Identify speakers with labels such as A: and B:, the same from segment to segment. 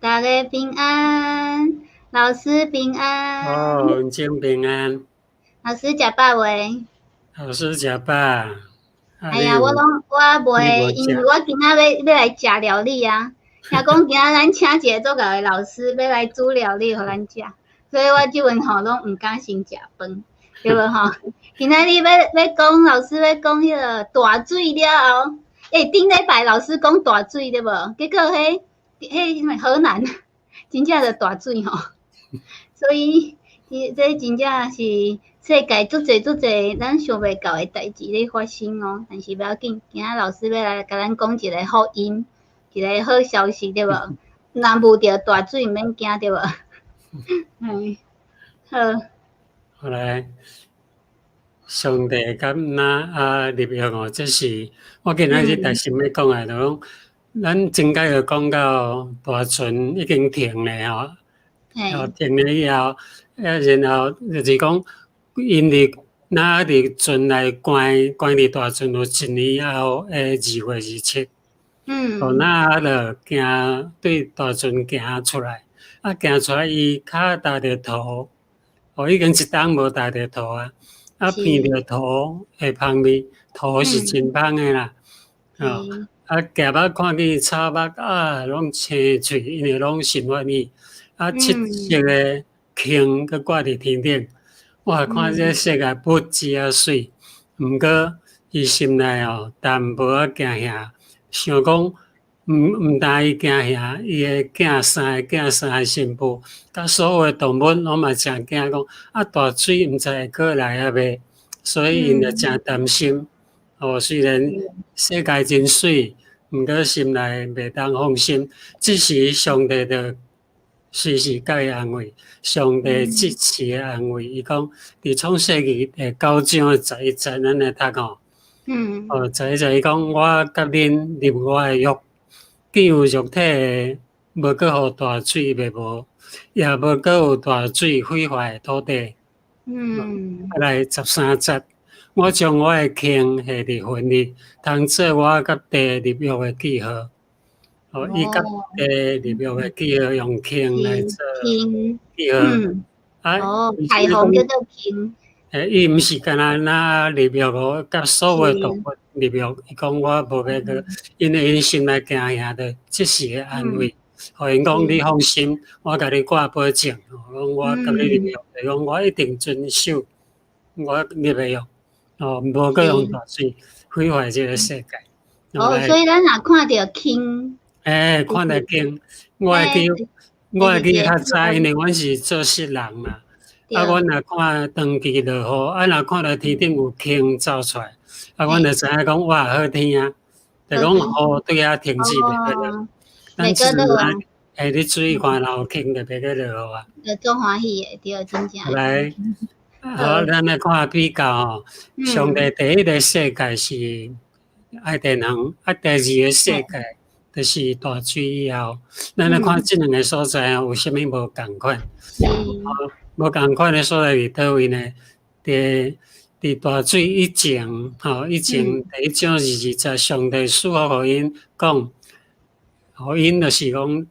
A: 逐家平安，老師平安。
B: 哦，文靜平安。
A: 老師食飽未？
B: 老師食飽。
A: 哎呀，我攏我袂，因為我今仔欲來食料理啊。聽講今仔咱請一个足𠢕的老師欲來煮料理予咱食，所以我這陣吼攏毋敢先食飯，對無吼？今仔日欲講老師欲講彼个大水了後，欸，頂禮拜老師講大水對無？結果彼啥物河南真正就大水吼，所以這真正是世界足濟足濟咱想袂到的代誌咧發生哦。但是無要緊，今仔老師欲來共咱講一个福音，一个好消息對無？若遇著大水毋免驚對無？嗯，好。
B: 好來，上帝佮挪亞立約哦，這是我今仔日特想欲講的，就講咱前擺就講到大船已經停咧吼，哦停了以後，啊然後就是講𪜶佇挪亞佇船內關關佇大船有一年後的2月27，哦，挪亞就行對大船行出來，啊行出來伊跤踏著土，哦已經一冬無踏著土啊，啊聞著土的芳味，土是真芳的啦，哦，啊舉目看見草木啊攏青翠，因為攏心歡喜，啊七色的鶯閣掛佇天頂，哇看這世界不止啊媠，毋過伊心內哦淡薄仔驚嚇，想講毋但伊驚嚇，伊的囝三个囝三个新婦，佮所有的動物攏嘛誠驚講，啊大水毋知會閣來抑未，所以𪜶就誠擔心。哦，雖然世界真媠，毋過心內袂當放心。這時上帝就隨時共伊安慰，上帝即時的安慰，伊講佇創世記第九章11節，咱來讀吼。哦，十一節伊講，我佮恁立我的約，見有肉體的，無閣予大水滅無，也無閣有大水毀壞土地。啊來13節，我將我的鶯下佇雲裡，通做我佮地立約的記號。哦，伊佮地立約的記號，用鶯來做記號。啊，
A: 哦，彩虹叫做鶯。
B: 欸，伊毋是干焦挪亞立約哦，佮所有動物立約。伊講我無欲閣，因為𪜶心內驚嚇的，即時的安慰，予𪜶講你放心，我共你掛保證，講我共你立約，就講我一定遵守我立的約，哦，無閣用大水毀壞這個世界。
A: 哦，所以咱若看著鶯，
B: 欸，看著鶯，我會記較早，因為阮是做穡人嘛。啊，阮若看長期落雨，啊，若看著天頂有鶯走出來，啊，阮就知影講哇好天啊，就講雨對遐停止袂閣落。咱自然，欸，你注意看，若有鶯就袂閣落雨啊。
A: 就足歡喜的，對，真正。
B: 來，好，咱來看比較吼，上帝第一个世界是愛甸園，啊，第二个世界就是大水以後。咱來看這兩个所在有啥物無仝款？無仝款的所在佇佗位呢？佇大水以前，吼，以前第一章22節，上帝賜福予𪜶講，予𪜶就是講，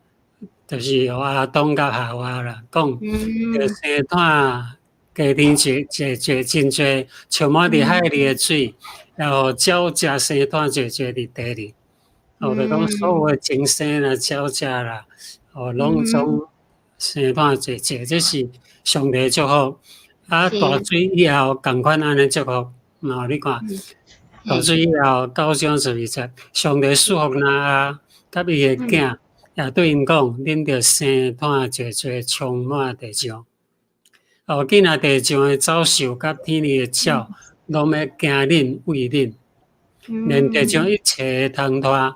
B: 就是予亞當佮夏娃啦，講，著生湠加添濟濟濟真濟，充滿佇海裡的水，然後鳥隻生湠濟濟佇地裡，哦，就講所有的精生啦、鳥隻啦，哦，攏總生湠濟濟，這是上帝祝福。啊，大水以後仝款按呢祝福，哦，你看，大水以後九章12節，上帝賜福挪亞佮伊的囝，也對𪜶講：恁著生湠濟濟，充滿地上。哦，見若地上的走獸佮天裡的鳥，攏欲驚恁畏恁，連地上一切的蟲豸，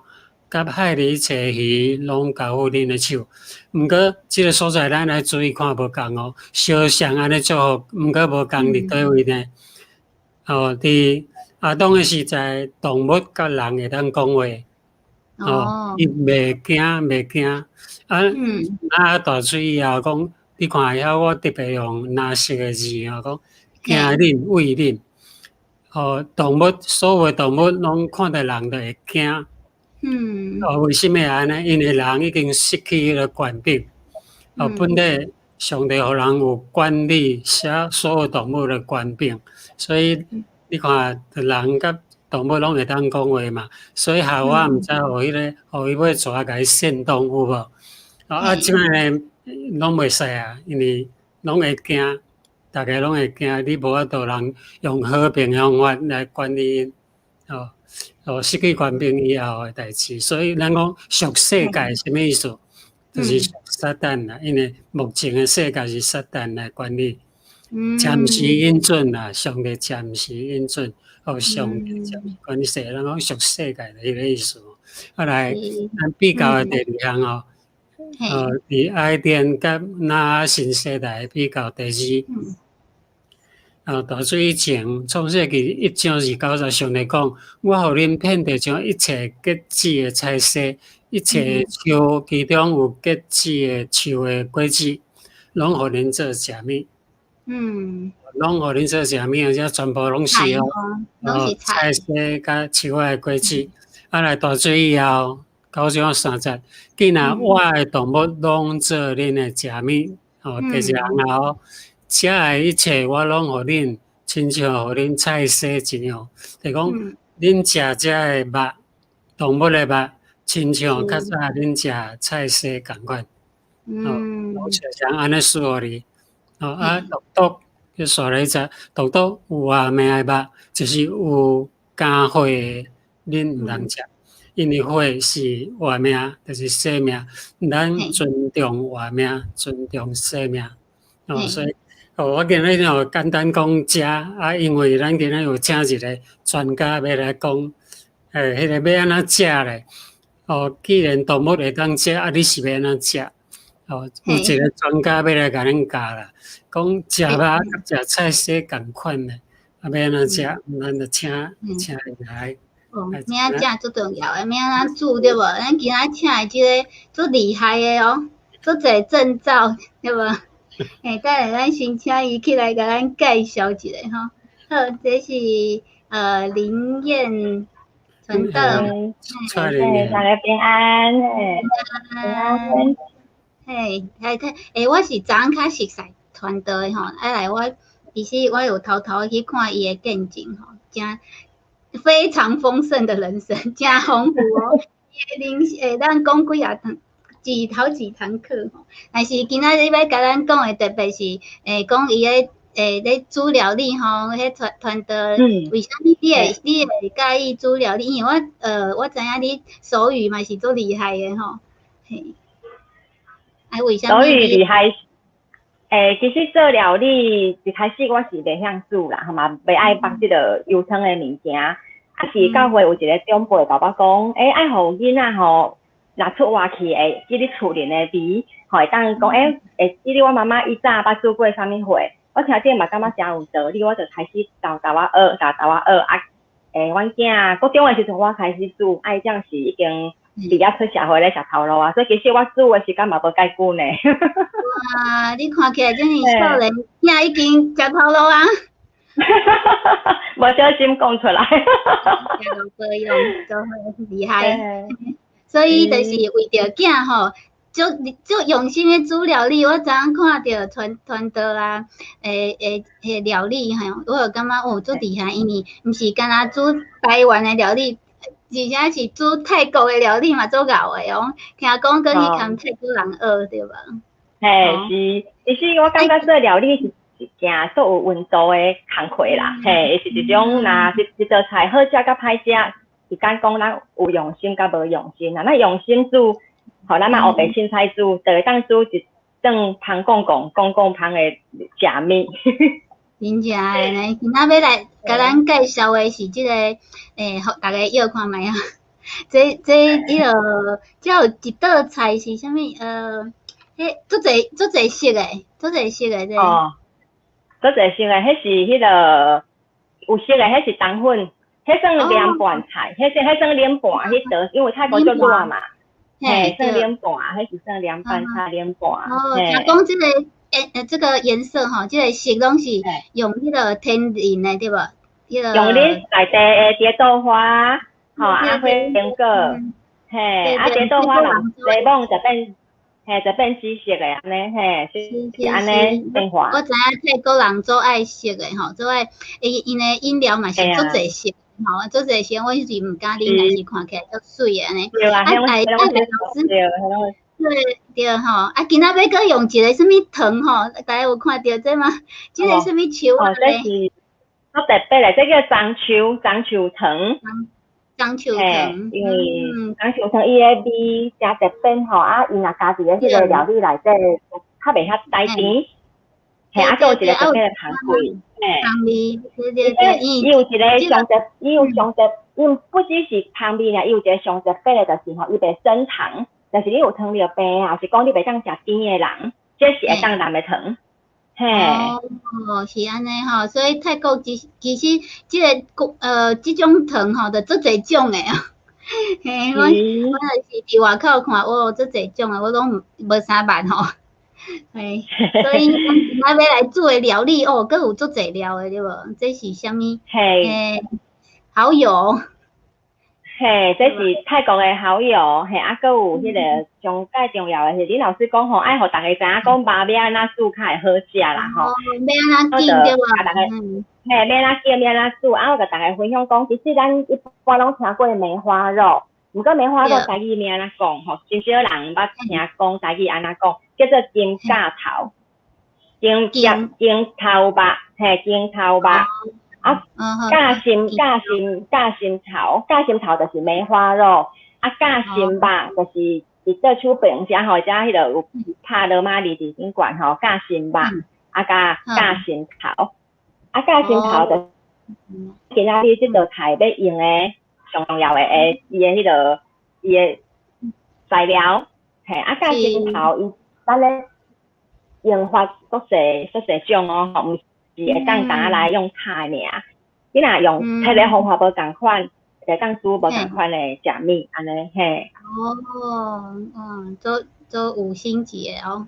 B: 佮海裡一切魚，攏交付恁的手。毋過，這个所在咱來注意看無仝哦，相像按呢祝福，毋過無仝佇佗位呢？哦，佇亞當的時代，動物佮人會當講話，哦，伊袂驚袂驚。啊，啊大水以後講，你看遐我特別用藍色的字哦，講驚恁畏恁。哦，動物所有的動物攏看著人就會驚。哦，為啥物按呢？因為人已經失去彼个權柄。哦，本來上帝予人有管理啥所有動物的權柄，所以你看人佮動物攏會當講話嘛。所以夏娃毋知予彼个，予伊尾蛇共伊煽動有無？啊，這擺呢攏袂使啊，因為攏會驚，逐家攏會驚，你無法度人用和平的方法來管理哦。哦，失去權柄以後的代誌，所以咱講屬世界啥物意思？就是屬撒旦啦，因為目前的世界是撒旦來管理，暫時允准啦，上帝暫時允准，予上帝暫時管理世界，咱講屬世界的彼個意思。啊來，咱比較的第二項哦，佇伊甸佮挪亞新世代比較第二。大水以前，創世記一章29節，上帝講：我予恁遍地上一切結子的菜蔬，一切樹其中有結子的樹的果子，攏予恁做食物。攏予恁做食物，而且全部攏是哦。
A: 攏是
B: 菜蔬佮樹仔的果子。啊，來大水以後，9章3節，既若活的動物攏做恁的食物，哦，第一項哦。食的一切我攏予恁，親像予恁菜蔬一樣。就講恁食這个肉，動物的肉，親像較早恁食菜蔬仝款。哦，攏像按呢賜予你。哦啊，獨獨就煞來食，獨獨有活命的肉，就是有加血的，恁毋通食，因為血是活命，就是生命。咱尊重活命，尊重生命。哦，所以。哦，我今日哦簡單講這啊，因為咱今日有請一個專家欲來講，彼個欲按怎食咧？哦，既然動物會當食，啊，你是欲按怎食？哦，有一個專家欲來共恁教啦，講食肉佮食菜蔬仝款咧，啊，欲按怎食？咱就請請伊來。
A: 哦，欲按怎食足重要的，欲按怎煮對無？咱今仔請的這个足厲害的哦，足濟證照對無？欸，等下咱先請伊起來共咱介紹一下吼。好，這是林燕傳道，
C: 嘿，大家平安，嘿，平安。
A: 嘿，嘿，欸，我是昨昏較熟似傳道的吼，啊來我其實我有偷偷去看伊的見證吼，誠非常豐盛的人生，誠豐富哦。伊的人欸，咱講幾仔堂。是頭幾堂課吼，但是今仔日欲共咱講的特別是，欸，講伊咧欸咧煮料理吼，彼傳傳道，為啥物你會佮意煮料理？因為我知影你手語嘛是足厲害的吼，嘿。啊，為啥物？
C: 手語厲害？欸，其實做料理一開始我是袂曉煮啦，吼嘛袂愛放這个油湯的物件，啊是教會有一个長輩共我講，欸，愛予囡仔吼。若出外去會記得厝裡的味，吼會當講，欸，會記得我媽媽以前捌煮過啥物貨。我聽著嘛感覺誠有道理，我就開始沓沓仔學，沓沓仔學啊。欸，阮囝國中的時陣我開始煮，啊伊這陣時已經畢業出社會咧食頭路啊，所以其實我煮的時間嘛無介久呢。
A: 哇，你看起來這麼少年，囝已經食頭路啊！
C: 無小心講出來。
A: 保養都很厲害。所以就是為著囝吼，足足用心咧煮料理。我昨昏看著傳傳道啊，欸欸料理吼，我就感覺哦足厲害，因為毋是干焦煮台灣的料理，而且是煮泰國的料理嘛足𠢕的哦。聽講閣去共泰國人學對無？
C: 嘿，是，其實我感覺做料理是一件足有溫度的工課啦，嘿，是一種若是一道菜好食佮歹食。是講講咱有用心佮無用心啦，咱用心煮，吼，咱若烏白凊彩煮，就會當煮一頓芳摃摃、摃摃芳的食物。
A: 真正的呢，今仔欲來共咱介紹的是這個，欸，予逐家臆看覓啊。這彼个，這有一道菜是啥物？彼足濟足濟色的，足濟色的這個。
C: 哦，足濟色的，彼是彼个有色的，彼是冬粉。彼算涼拌菜，彼算涼拌，彼道因為泰國足熱嘛，嘿，算涼拌，彼是算涼拌菜涼拌。
A: 哦，聽講這個欸，這個顏色吼，這個色攏是用彼个天然的對無？彼个
C: 用恁在地的蝶豆花，吼，啊火龍果，嘿，啊，茶豆花人檸檬就變，嘿，就變紫色的按呢，嘿，是按呢變化。
A: 我知影泰國人做愛色的吼，做愛伊𪜶的飲料嘛是足濟色吼，足濟色，我是毋敢啉，但是看起來足媠的按呢。
C: 對啊，
A: 啊，來來老師，對對吼，啊，今仔欲閣用一个啥物糖吼，大家有看著這嗎？這个啥物樹啊？
C: 哦，這是足特別的，這叫樟樹，樟樹糖。
A: 樟樹糖，
C: 因為樟樹糖伊的味誠特別吼，啊，伊若加佇咧彼個料理內底，較袂遐呆甜。嘿，啊，閣有一個特別的香味，嘿。
A: 香味，對對對，
C: 伊有一个上特，伊有上特，伊不只是香味爾，伊有一個上特別的，就是吼，伊袂升糖，就是你有糖尿病啊，是講你袂當食甜的人，這是會當啉的糖。嘿。
A: 哦，是按呢吼，所以泰國其實這个這種糖吼，就足濟種的啊。嘿，我就是佇外口看，哦，足濟種的，我攏無啥捌吼。嘿，所以咱今仔欲來煮的料理哦，閣有足濟料的對無？這是啥物？
C: 嘿，
A: 蠔油。
C: 嘿，這是泰國的蠔油，嘿，啊，閣有彼個上蓋重要的是，林老師講吼，愛予逐家知影講肉欲按怎煮較會好食啦吼。
A: 欲按怎煎對無？
C: 嘿，欲按怎煎，欲按怎煮，啊，我共逐家分享講，其實咱一般攏聽過梅花肉，毋過梅花肉台語欲按怎講吼，真少人捌聽講台語按怎講，叫做金甲頭，金金金頭肉，嘿，金頭肉。啊，夾心夾心夾心頭，夾心頭就是梅花肉，啊，夾心肉就是佇桌手邊遮吼，遮彼个有拍羅馬字佇頂懸吼，夾心肉，啊，佮夾心頭，啊，夾心頭就今仔日這道菜欲用的上重要的的伊的彼个伊的材料，嘿，啊，夾心頭伊咱咧用法足濟足濟種哦，吼，毋是會當單來用炒的爾，你若用彼个方法無仝款，會當煮無仝款的食物，按呢嘿。
A: 哦，嗯，做做五星級的哦，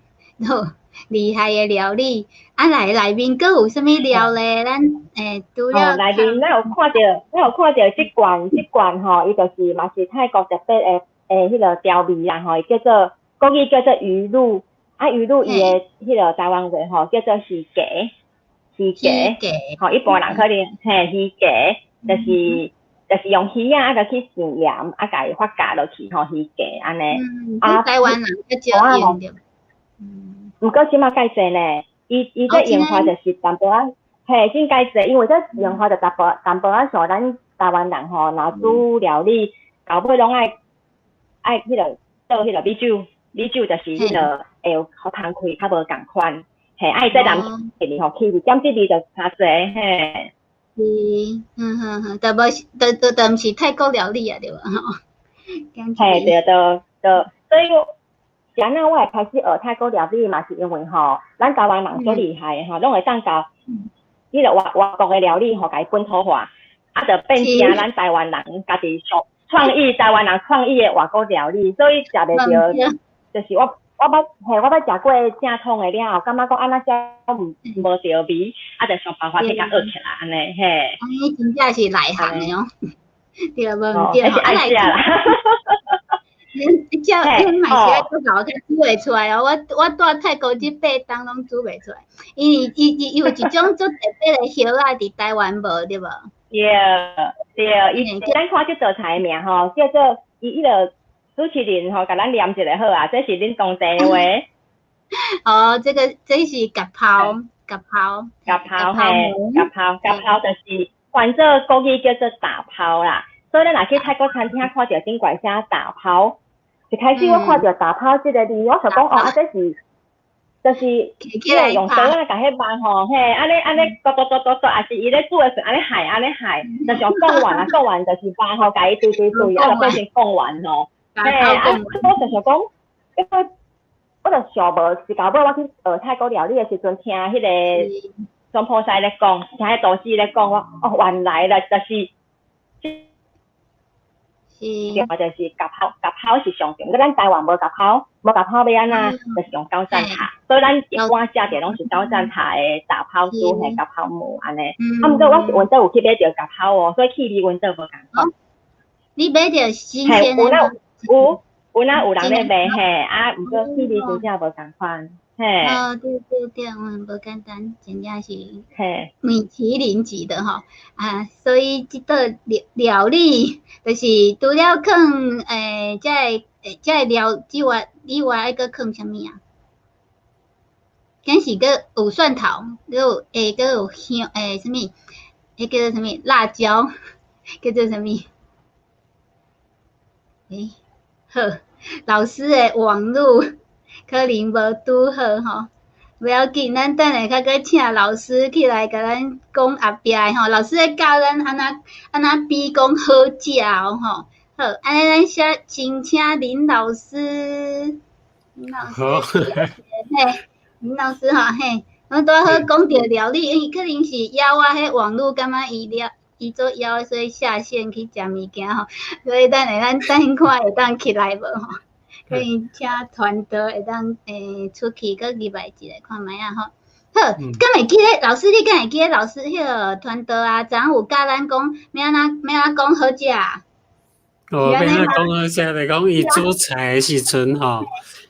A: 厲害的料理。啊，內面閣有啥物料咧？咱除了
C: 內面咱有看著，咱有看著這罐這罐吼，伊就是嘛是泰國特別的彼个調味啦吼，伊叫做國語叫做魚露，啊魚露伊的彼个台灣話吼叫做魚莢。魚莢，吼，一般人可能嘿魚莢，就是用魚仔啊，閣去豉鹽啊，共伊發酵落去吼，魚莢按呢。
A: 啊，台灣人較少用著。
C: 毋過這馬改濟呢，伊這用法就是淡薄仔，嘿，真改濟，因為這用法就淡薄仔像咱台灣人吼，若煮料理，到尾攏愛彼个倒彼个米酒，米酒就是彼个會有較香氣，較無仝款。嘿，啊伊這南氣吼，氣味減這味就較濟嘿。
A: 是，嗯哼哼，但無是，都毋是泰國料理啊，對無吼？
C: 嘿，對對對，所以我是按怎我會開始學泰國料理嘛，是因為吼，咱台灣人足厲害的吼，攏會當共彼个外國的料理吼，共伊本土化，啊，就變成咱台灣人家己創創意，台灣人創意的外國料理，所以食袂著，就是我。我捌食過正統的了後，感覺講按怎食毋無著味，啊，就想辦法去共學起來按呢，嘿。
A: 按呢真正是內行的哦，對無毋對？
C: 啊，愛食啦。
A: 你叫你嘛是愛足𠢕才煮會出來哦。我蹛泰國這8冬攏煮袂出來，因為伊有一種足特別的葉仔佇台灣無對無？
C: 對對，伊咱看這道菜的名吼，叫做伊彼个。主持人吼，共咱念一下好啊，這是恁當地話。
A: 哦，這個這是咖拋，咖拋，
C: 咖拋嘿，咖拋，咖拋就是翻做國語叫做打拋啦。所以咱若去泰國餐廳看著頂懸寫打拋，一開始我看著打拋這个字，我想講哦，啊這是就是彼个用刀仔共彼肉吼，嘿，按呢按呢剁剁剁剁剁，抑是伊咧煮的時按呢害按呢害，就像貢丸啊，貢丸就是肉吼，共伊堆堆堆，啊就變成貢丸吼。嘿，啊，我就想講，我就想無，是到尾我去學泰國料理的時陣，聽彼个總鋪師咧講，聽彼廚師咧講，我哦原來啦，就是，對，就是咖拋，咖拋是上重，咱台灣無咖拋，無咖拋欲按怎，就是用九層塔，所以咱一般食著攏是九層塔的打拋豬，嘿，咖拋糜按呢。啊，毋過我是溫島有去買著咖拋哦，所以氣味溫島無仝款。
A: 你買著新鮮的嗎？
C: 有，有哪有人咧賣嘿，啊，毋過氣味真正無仝款，嘿。
A: 哦，對對對，嗯，無簡單，真正是米其林級的吼，啊，所以這道料理就是除了囥這个料之外，以外還閣囥啥物啊？敢是閣有蒜頭，閣有閣有香啥物？彼叫做啥物？辣椒，叫做啥物？好，老師的網路可能無拄好吼，無要緊，咱等下較閣請老師起來共咱講後壁的吼。老師咧教咱按怎按怎比講好食哦吼。好，按呢咱先先請林老師，林老師，嘿，林老師吼嘿，阮拄好講著料理，因為可能是枵仔彼網路感覺伊了。伊做枵，所以下線去食物件吼，所以等下咱等看會當起來無吼？可以請團隊會當出去閣入來一下看覓仔吼。好，敢會記得老師？你敢會記得老師彼个團隊啊？昨昏有教咱講欲按怎欲按怎講好食？
B: 哦，欲按怎講好食？就講伊煮菜的時陣吼，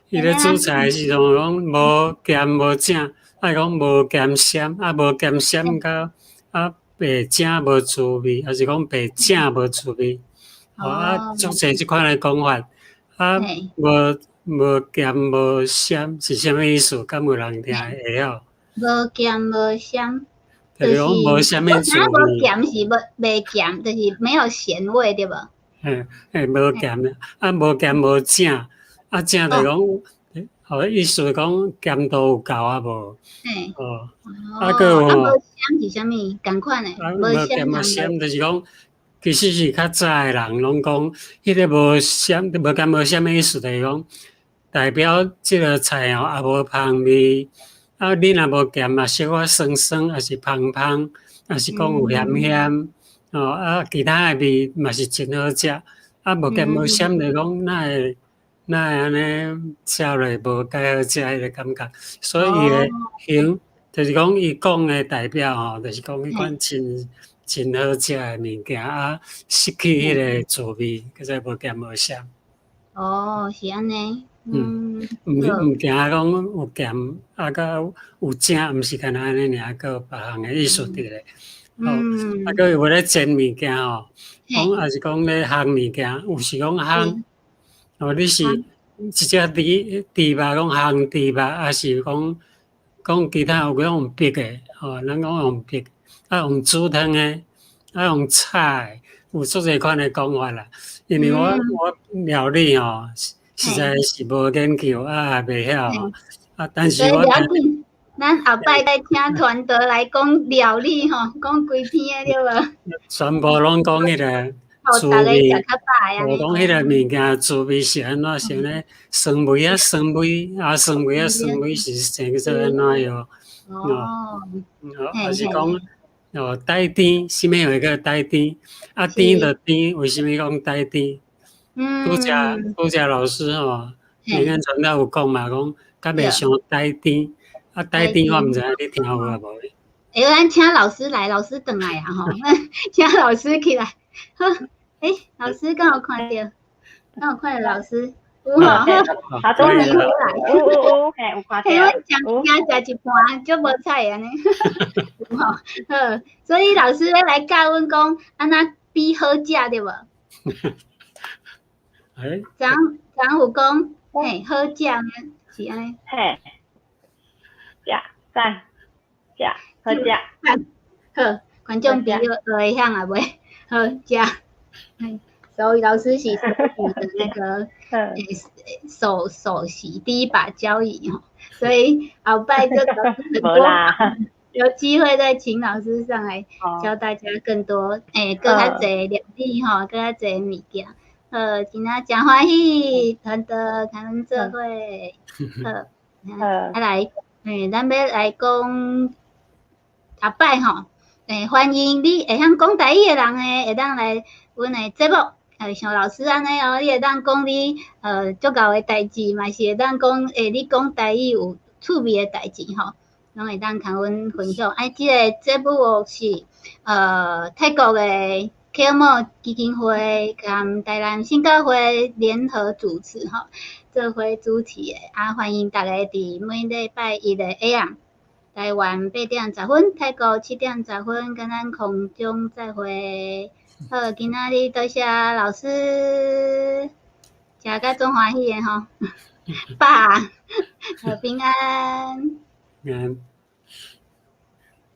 B: 伊咧煮菜的時陣講無鹹無正，愛講無鹹鹹，啊無鹹鹹到啊。白正無滋味，抑是講白正無滋味。哦，啊，足濟這款的講法，啊，無無鹹無鹹是啥物意思？敢有人聽會曉？
A: 無鹹無鹹，
B: 就是講無啥物滋味。
A: 無鹹是無袂鹹，就是沒有鹹味，對無？
B: 嘿，嘿，無鹹，啊，無鹹無正，啊正就講，哦，意思講鹹度有夠啊無？哦，啊閣有
A: 啊無鹹是啥物？仝款的，
B: 無鹹無鹹就是講，其實是較早的人攏講，彼個無鹹無鹹無鹹的意思，就是講代表這个菜哦，也無芳味。啊，你若無鹹嘛，小可酸酸，抑是芳芳，抑是講有鹹鹹，哦啊，其他的味嘛是真好食。啊，無鹹無鹹就講哪會哪會按呢食落無介好食彼个感覺。所以伊的形，就是講伊講的代表吼，就是講彼款真真好食的物件啊，失去彼个滋味，叫做無鹹無鹹。
A: 哦，是按呢。
B: 嗯，毋毋驚講有鹹啊，閣有正，毋是干焦按呢爾，閣有別項的意思佇咧。哦，啊，閣有咧煎物件吼，講抑是講咧烘物件，有時講烘，哦，你是一隻豬豬肉講烘豬肉，抑是講講其他有講用煏的，吼，咱講用煏，啊用煮湯的，啊用炒的，有足濟款的講法啦。因為我料理吼，實在是無研究啊，袂曉啊。但是我
A: 咱後擺再請團隊來講料理吼，講規篇的對無？
B: 全部攏講彼个滋味，我講彼个物件滋味是按怎？像咧酸味啊，酸味啊，酸味啊，酸味是生叫做按怎樣？
A: 哦，
B: 哦，抑是講哦，帶甜，啥物話叫帶甜？啊，甜就甜，為啥物講帶甜？拄才拄才老師吼，平安傳道有講嘛，講較袂傷帶甜，啊帶甜我毋知影你聽有啊無？
A: 會，咱請老師來，老師轉來啊吼，請老師起來。好，老師敢有看著？敢有看著老師？有吼，
C: 好，終於回來，有有有，嘿，有看著。
A: 嘿，阮食食一半，足無彩按呢。有吼，好，所以老師欲來教阮講，按怎比好食對無？昨昨有講，嘿，好食呢，是按呢。
C: 嘿，食讚，食好食。
A: 好，觀眾朋友會曉啊袂？好食。所以老師是的那個首席第一把交椅吼，所以後擺這個很多有機會再請老師上來教大家更多，閣較濟料理吼，閣較濟物件。好，今仔誠歡喜，團隊共阮做伙，好，啊來，咱欲來講後擺吼，歡迎你會曉講台語的人呢，會當來阮的節目，像老師按呢哦，你會當講你足𠢕的代誌，嘛是會當講，你講台語有趣味的代誌吼，攏會當共阮分享。啊，這个節目是泰國的。啟基金會佮台南新教會聯合主持吼，做伙主持的啊，歡迎大家佇每禮拜一的下暗，台灣8點10分，泰國7點10分，佮咱空中再會。好，今仔日多謝老師，食甲足歡喜的吼，飽，好平安。
B: 平安。